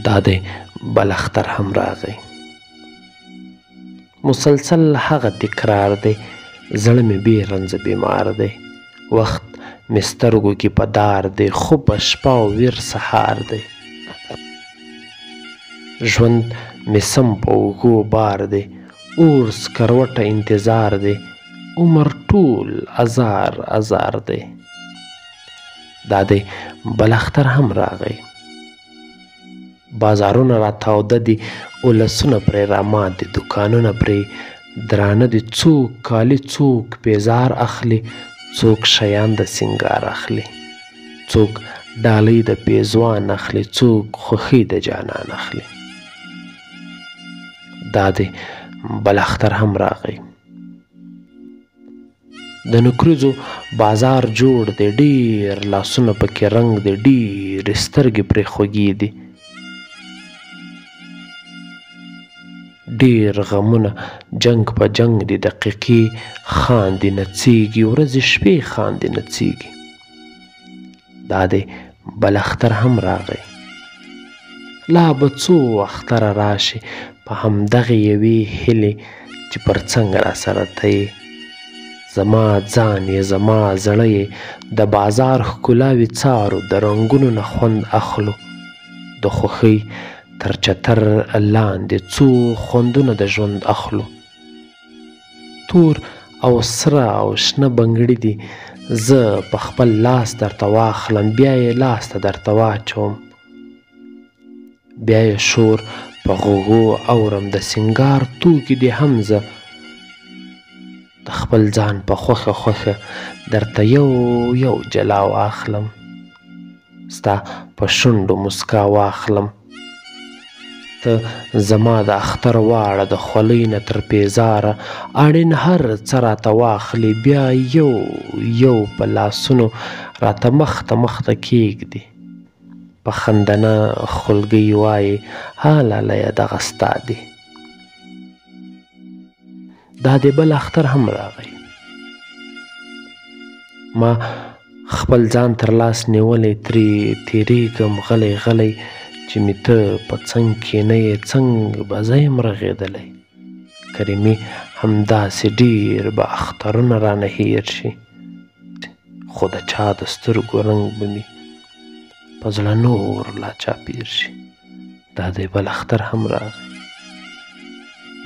دا دی بل اختر هم راغی. مسلسل هغه تکرار دی، زړه مې بې رنځه بیمار دی. وخت مې سترګو کې په دار دی، خو په شپه او ویر سهار دی. ژوند مې سم په اوږو بار دی، اور سکروټه انتظار دی، عمر ټول ازار ازار دی. دا دی بل اختر هم راغی. بازارونه را تاوده دي، اولسونه پرې رامات دي، دوکانونه پرې درانه دي. څوک کالي، څوک پیزار اخلي، څوک شیان د سینګار اخلي، څوک ډالۍ د پیزوان اخلي، څوک خوښۍ د جانان اخلي. دا دی بل اختر هم راغی. د نکریزو بازار جوړ دی، ډېر لاسونه پکې رنګ دي، ډېرې سترګې پرې خوږې دي، ډېر غمونه جنګ په جنګ دي، دقیقې خاندي نڅېږي، ورځې شپې خاندي نڅېږي. دا دی بل اختر هم راغی. لا به څو اختره راشي په همدغې یوې هیلې چې پر څنګ راسره ته یې. زما ځان یې، زما زړه یې، د بازار ښکلاوې څارو، د رنګونو نه خوند اخلو، د خوښۍ تر چتر لاندې څو خوندونه د ژوند اخلو. تور او سره او شنه بنګړي دي، زه په خپل لاس درته واخلم، بیا یې لاس ته درته واچوم، بیا یې شور په غوږو اورم. د سینګار توکي دي هم زه د خپل ځان په خوښه خوښه درته یو یو جلا واخلم، ستا په شونډو مسکا واخلم. ته زما د اختر واړه، د خولۍ نه تر پیزاره اړین هر څه راته واخلي، بیا یو یو په لاسونو راته مخته مخته کېږدي. په خندنه خولګۍ وایي ها لالیه دغه ستا دي. دا دی بل اختر هم راغی. ما خپل ځان تر لاس نیولی، ترې تېرېږم غلی غلی، چې مې ته په څنګ کې نه یې، څنګ به زه یم رغېدلی. کریمي همداسې ډېر به اخترونه رانه هېر شي، خو د چا د سترګو رنګ به مې په زړه نور لا چاپېر شي. دا دی بل اختر هم راغی.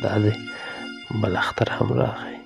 دا دی بل اختر هم راغی.